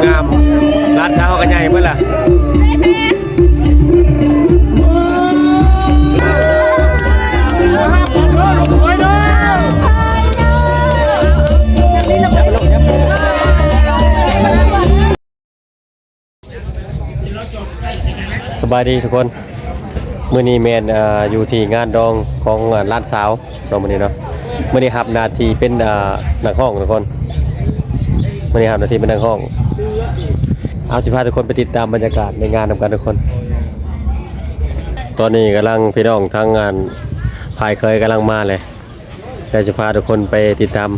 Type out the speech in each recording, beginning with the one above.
งาม หลานสาวก็ใหญ่เบิดล่ะ สบายดีทุกคน มื้อนี้แม่น อ่า อยู่ที่งานดองของ อ่า หลานสาวเนาะ มื้อนี้เนาะ มื้อนี้รับหน้าที่เป็น อ่า นักร้องทุกคน มื้อนี้รับหน้าที่เป็นนักร้อง เอา สิพาทุกคนไปติดตามบรรยากาศในงานนำกันทุกคน ตอนนี้กำลังพี่น้องทางงานฝ่ายเคยกำลังมาเลย เดี๋ยวจะพาทุกคนไปติดตาม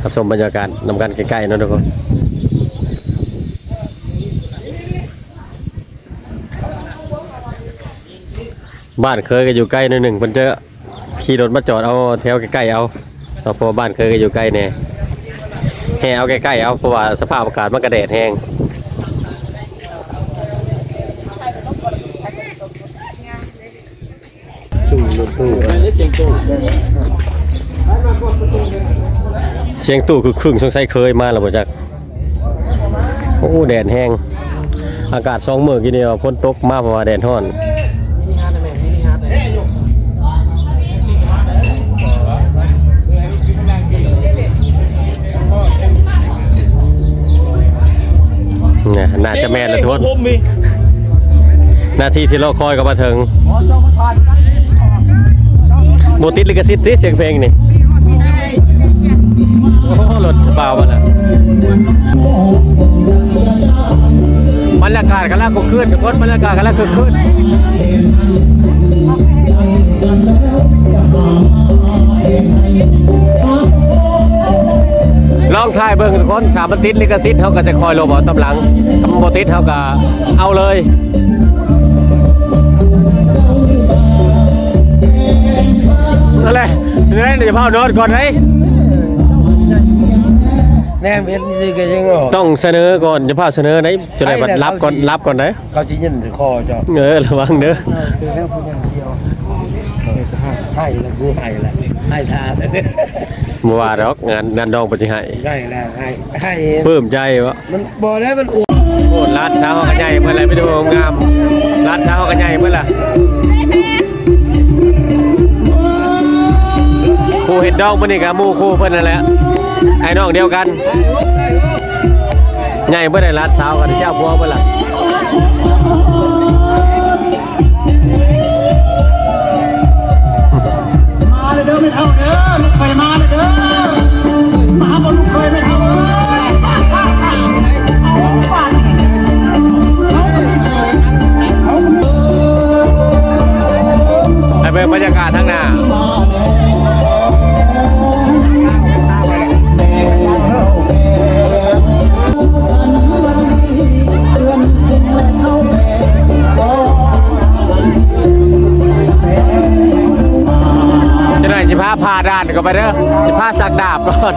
รับชมบรรยากาศนำกันใกล้ๆเนาะทุกคน บ้านเคยก็อยู่ใกล้หน่อยหนึ่ง เพิ่นจะขี่รถมาจอดเอาแถวใกล้ๆเอา เพราะบ้านเคยก็อยู่ใกล้แน่ แห่เอาใกล้ๆเอา เพราะว่าสภาพอากาศมันก็แดดแฮง เสียงตู้คือครึ่ง สงสัยเคยมาแล้วบ่จัก โอ้ แดดแฮง อากาศสองมื้อกี้นี่ว่าฝนตก มาเพราะว่าแดดร้อน เนี่ย น่าจะแม่นละทุกคน นาทีที่รอคอยก็มาถึง บ่ติดลิขสิทธิ์ติ เสียงเพลงนี่ โอ้ รถบ่าวมาแล้ว บรรยากาศกำลังคึกคื้นทุกคน บรรยากาศกำลังคึกคื้น ลองถ่ายเบิ่งทุกคน ถ้ามันติดลิขสิทธิ์ เฮาก็จะคอยลบเอาตามหลัง ถ้ามันบ่ติด เฮาก็เอาเลย นั่นแหละ นั่นแหละ เดี๋ยวพาวนอนก่อนเด้ แนมเห็นซื่อก็ยังออก ต้องเสนอก่อน จะพาเสนอไหน จะได้บัดรับก่อน รับก่อนเด้ เขาสิยินคอเจ้า เออ ระวังเด้อ เออ คือแล้วผู้อย่างเดียว เออ จะให้ ให้แล้ว กูให้แล้ว ให้ทาน บ่ว่าดอก งาน งานดองเพิ่นสิให้ ได้แล้ว ให้ ให้ ปลื้มใจบ่ มันบ่ได้ มันอวด โอ้ หลานสาวเฮาก็ใหญ่เบิดแล้ว มีแต่ผู้งาม หลานสาวเฮาก็ใหญ่เบิดล่ะ ผู้เฮ็ดดองมื้อนี้ก็หมู่คู่เพิ่นนั่นแหละ อ้ายน้องเดียวกัน ใหญ่เบิดแล้ว หลานสาวก็ได้เจ้าผัวเบิดล่ะ มาเลยเด้อแม่เฒ่าเด้อ ลูกเขยมาเลยเด้อ มาหาบ่ลูกเขยแม่เฒ่าเอ้ย เอาบาดนี้ เอา ไปเบิ่งบรรยากาศทางหน้า จักหน่อยสิพาผ่าด่านเข้าไปเด้อ สิพาสักดาบก่อน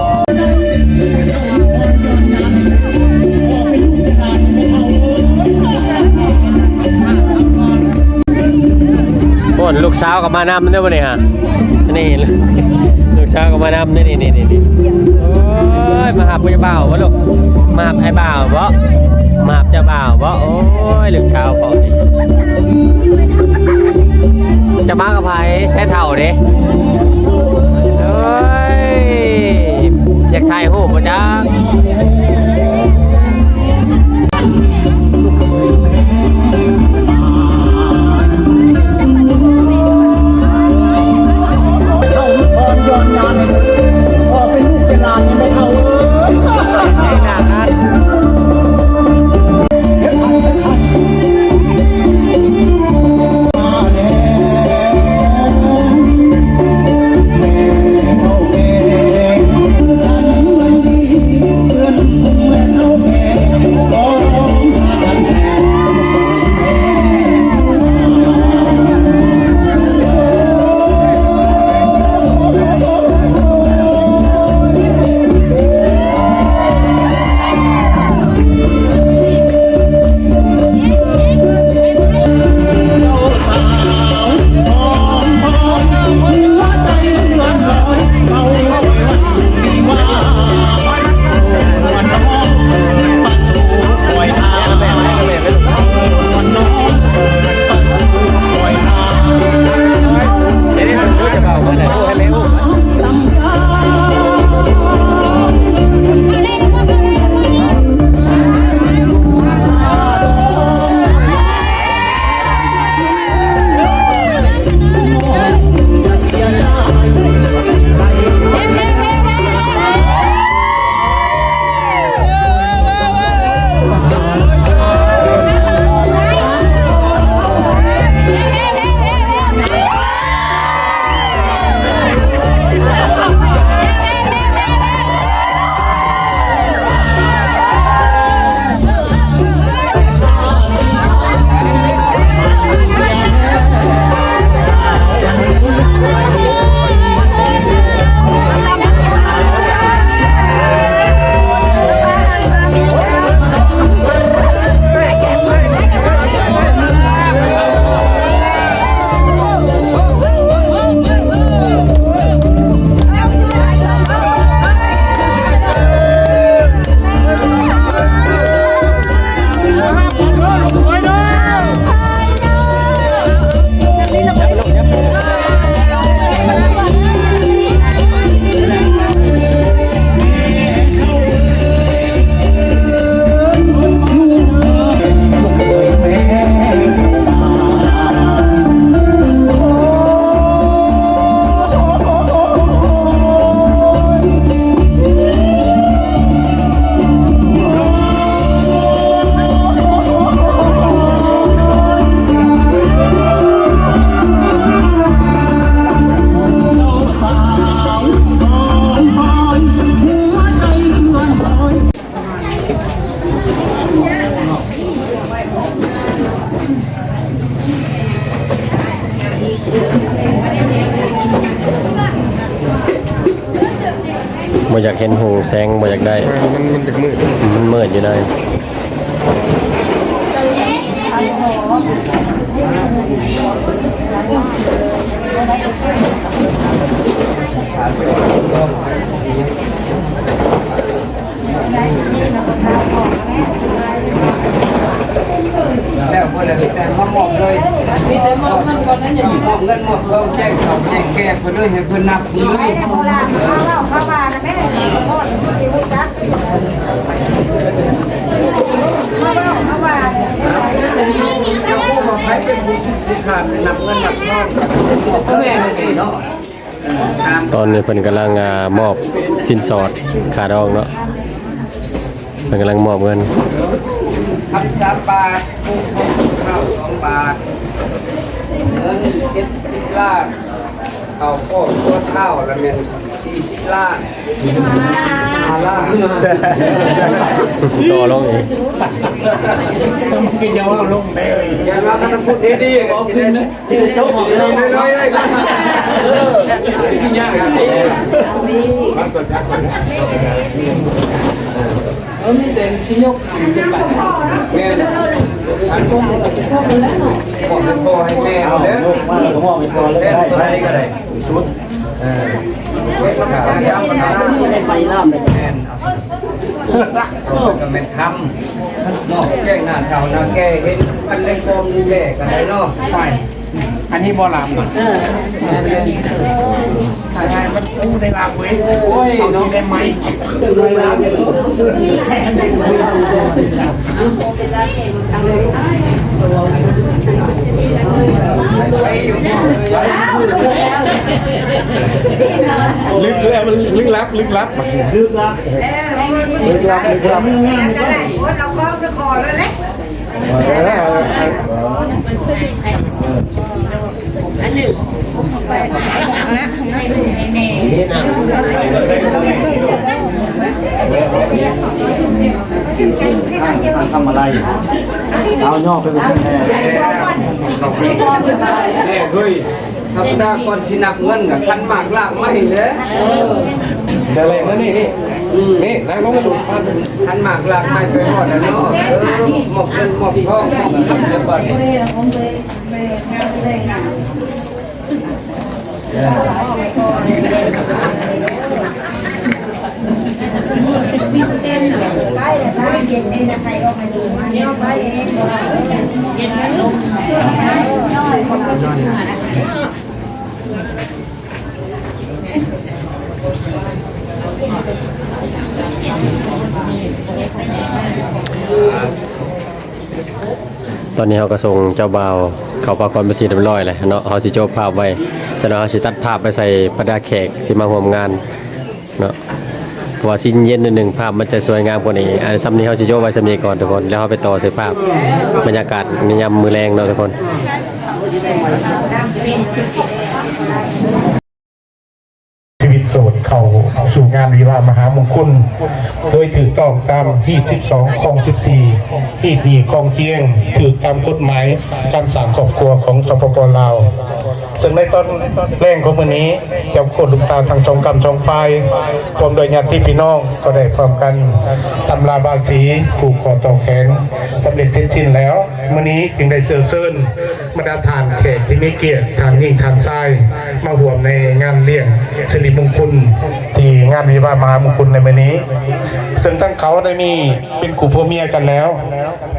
โอ้ ลูกสาวก็มานำเด้อมื้อนี้ฮะ นี่ ลูกสาวก็มานำ นี่ นี่ โอ้ย มาหาผู้บ่าวบ่ลูก มาหาอ้ายบ่าวบ่ มาหาเจ้าบ่าวบ่ โอ้ย ลูกสาวข้อยนี่ จะมากับไผ แท้เฒ่าเด้ โอ้ย อยากถ่ายรูปบ่จัก เ ບໍ່ຢາກເຫັນຫູແສງ ບໍ່ຢາກໄດ້ ມັນ ມັນຈະມືດ ມັນມືດຢູ່ໃນ. ແລ້ວບໍ່ໄດ້ມີແຕ່ມາມອບເລີຍ ມີແຕ່ມອບເງິນກ່ອນນັ້ນ ມອບເງິນມອບທອງ ແຈກເຂົ້າແຈກແກ່ເພິ່ນເລີຍ ໃຫ້ເພິ່ນນັບເພິ່ນເລີຍ. ເຈົ້າຮູ້ວ່າໃຜເປັນຜູ້ ຜູ້ຂາດ ໄປນັບເງິນນັບທອງ ມອບເລີຍເນາະ. ຕອນນີ້ເພິ່ນກຳລັງ ອ່າ ມອບສິນສອດຄ່າດອງເນາະ ເພິ່ນກຳລັງມອບເງິນ. ຄຳສາມບາດ ເຂົ້າສອງບາດ ເງິນເຈັດສິບລ້ານ ເຂົ້າຄອບຄົວທ້າວລະແມ່ນສີ່ສິບລ້ານ ຫ້າລ້ານ ຕໍ່ລົງອີກ ມັນກໍຢ່າເວົ້າລົງໄດ້ເອີຍ ຢ່າວ່າຄັນພຸດເຮັດດີກໍຊິໄດ້ ເອີ ມີແຕ່ຊິຍົກຂຶ້ນໄປ ແມ່ນ ອັນ ບອກໃຫ້ພໍ່ໃຫ້ແມ່ເອົາເດີ ແມ່ນ ຕົວໃດກໍໄດ້ ສຸດ ເອີ ເຮັດມາຫາຍາມບັນດາ ແມ່ນ ເອົາ ກໍແມ່ນທຳ ເນາະ ແຈ້ງໜ້າເຖົ້າໜ້າແກ່ ເຫັນອັນໃດຄວາມດີແລກກໍໄດ້ເນາະ. ອັນນີ້ບໍ່ລຳນະ ເອີ ມັນປູໄດ້ລຳເວີຍ ໂອ້ຍ ເອົາທີ່ໄດ້ໄໝ ໄປຢູ່ ໄປຢູ່ ลึກແລ້ວ ມັນລຶກລັບ ລຶກລັບ ເອີ ເອີ ເອີ ເອົາຂອງໄປຂໍເລີຍແຫຼະ ເອີ ເອົາ ເອົາ ເອົາ ອັນໜຶ່ງ ທຳອະໄລ ເອົາ ຍໍໄປເບິ່ງແດ່ ເອີ ເຮີ້ຍ. ທຳມະດາກ່ອນຊິນັບເງິນກໍຂັນໝາກລາກໄມ້ແຫຼະ ເອີ ນັ້ນແຫຼະ ມານີ້ ນີ້ ອືມ ນີ້ ນັ່ງລົງມາດູ ຂັນໝາກລາກໄມ້ໄປຮອດແລ້ວເນາະ ເອີ ມອບເງິນມອບທອງມອບຄຳແລ້ວບັດນີ້ ເອີ. ຕອນນີ້ເຮົາກໍສົ່ງເຈົ້າບ່າວເຂົ້າພາຄວາມເປັນທີ່ຮຽບຮ້ອຍແລ້ວເນາະ. ເຮົາຊິໂຈະພາບໄວ້ ຈັກໜ່ອຍເຮົາຊິຕັດພາບໄປໃສ່ບັນດາແຂກທີ່ມາຮ່ວມງານເນາະ ເພາະວ່າຊິເຢັນໜ້ອຍໜຶ່ງ ພາບມັນຈະສວຍງາມກວ່ານີ້. ອັນ ສ່ຳນີ້ເຮົາຊິໂຈະໄວ້ສ່ຳນີ້ກ່ອນທຸກຄົນ ແລ້ວເຮົາໄປຕໍ່ໃສ່ພາບບັນຍາກາດໃນຍາມມື້ແລງເນາະທຸກຄົນ. ຊີວິດໂສດເຂົ້າສູ່ງານວິວາມະຫາມຸງຄຸນ ໂດຍຖືກຕ້ອງຕາມຮີດສິບສອງ ຄອງສິບສີ່ ຮີດນີ້ຄອງຈຽງ ຖືກຕາມກົດໝາຍການສ້າງຄອບຄົວຂອງ ສປປ ລາວ. ເຊິ່ງໃນຕອນແລງຂອງມື້ນີ້ ເຈົ້າໂຄດລຸງຕາທັງສອງກ້ຳສອງຝ່າຍ ພ້ອມດ້ວຍຍາດຕິພີ່ນ້ອງ ກໍໄດ້ພ້ອມກັນຕຳລາບາສີ ຜູກຂໍ້ຕໍ່ແຂນ ສຳເລັດເສັດສິ້ນແລ້ວ. ມື້ນີ້ຈຶ່ງໄດ້ເຊື້ອເຊີນ ບັນດາທ່ານແຂກທີ່ມີກຽດ ທ່ານຍິງທ່ານຊາຍ ມາຮ່ວມໃນງານລ້ຽງສິລິມຸງຄຸນ ທີ່ງານວິວາມະຫາມຸງຄຸນໃນມື້ນີ້ ເຊິ່ງທັງເຂົາໄດ້ມີເປັນຄູ່ຜົວເມຍກັນແລ້ວ.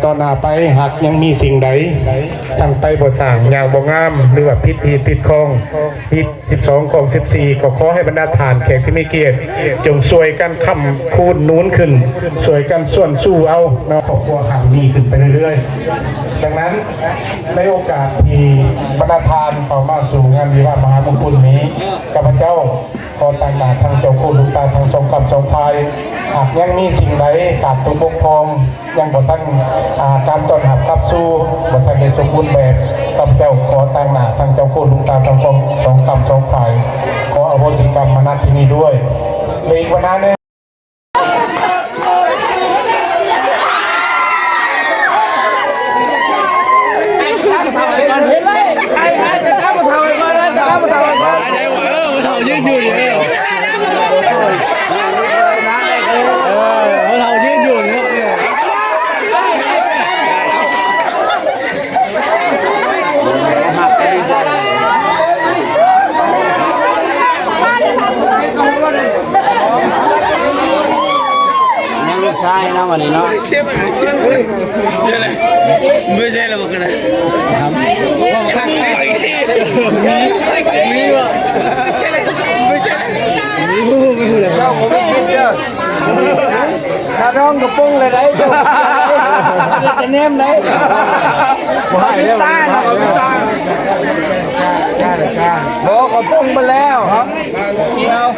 ຕໍ່ໜ້າໄປຫາກຍັງມີສິ່ງໃດ ທັງໄປບໍ່ສ້າງ ຍ່າງບໍ່ງາມ ຫຼືວ່າຜິດຮີດຜິດຄອງ ຮີດສິບສອງ ຄອງສິບສີ່ ກໍຂໍໃຫ້ບັນດາທ່ານແຂກທີ່ມີກຽດ ຈົ່ງຊ່ວຍກັນຄ້ຳຄູນໜູນຂຶ້ນ ຊ່ວຍກັນຊວນຊູເອົາເນາະ ຄອບຄົວຮັ່ງມີຂຶ້ນໄປເລື້ອຍໆ. ດັ່ງນັ້ນ ໃນໂອກາດທີ່ບັນດາທ່ານເຂົ້າມາສູ່ງານວິວາມະຫາມຸງຄຸນນີ້ ຂ້າພະເຈົ້າຂໍຕາງໜ້າທັງເຈົ້າໂຄດລຸງຕາທັງສອງກ້ຳສອງຝ່າຍ ຫາກຍັງມີສິ່ງໃດຂາດຕົກບົກຜ່ອງ ຍັງບໍ່ທັນ ອາ ການຕ້ອນຮັບຂັບສູ່ບໍ່ທັນໄດ້ສົມບູນແບບ ຂ້າພະເຈົ້າຂໍຕາງໜ້າທັງເຈົ້າໂຄດລຸງຕາທັງສອງ ສອງກ້ຳສອງຝ່າຍ ຂໍອະໂຫສິກຳມາ ນະ ທີ່ນີ້ດ້ວຍ. ແລະ ອີກບັນດາໜຶ່ງ ເອີ ຜູ້ເຖົ້າຢືນຢູ່ນີ້ ເອີ. ອັນນີ້ເນາະ ບໍ່ໃຊ່ແລ້ວບໍ່ກະໄດ້ ເຈົ້າບໍ່ມີສິດເດີ ຖ້ານ້ອງກະປົງແລ້ວໄດ໋ ເຈົ້າກະແນມໄດ໋ ບໍ່ໃຫ້ເດີ ບໍ່ ກະປົງໄປແລ້ວ ກ່ຽວ.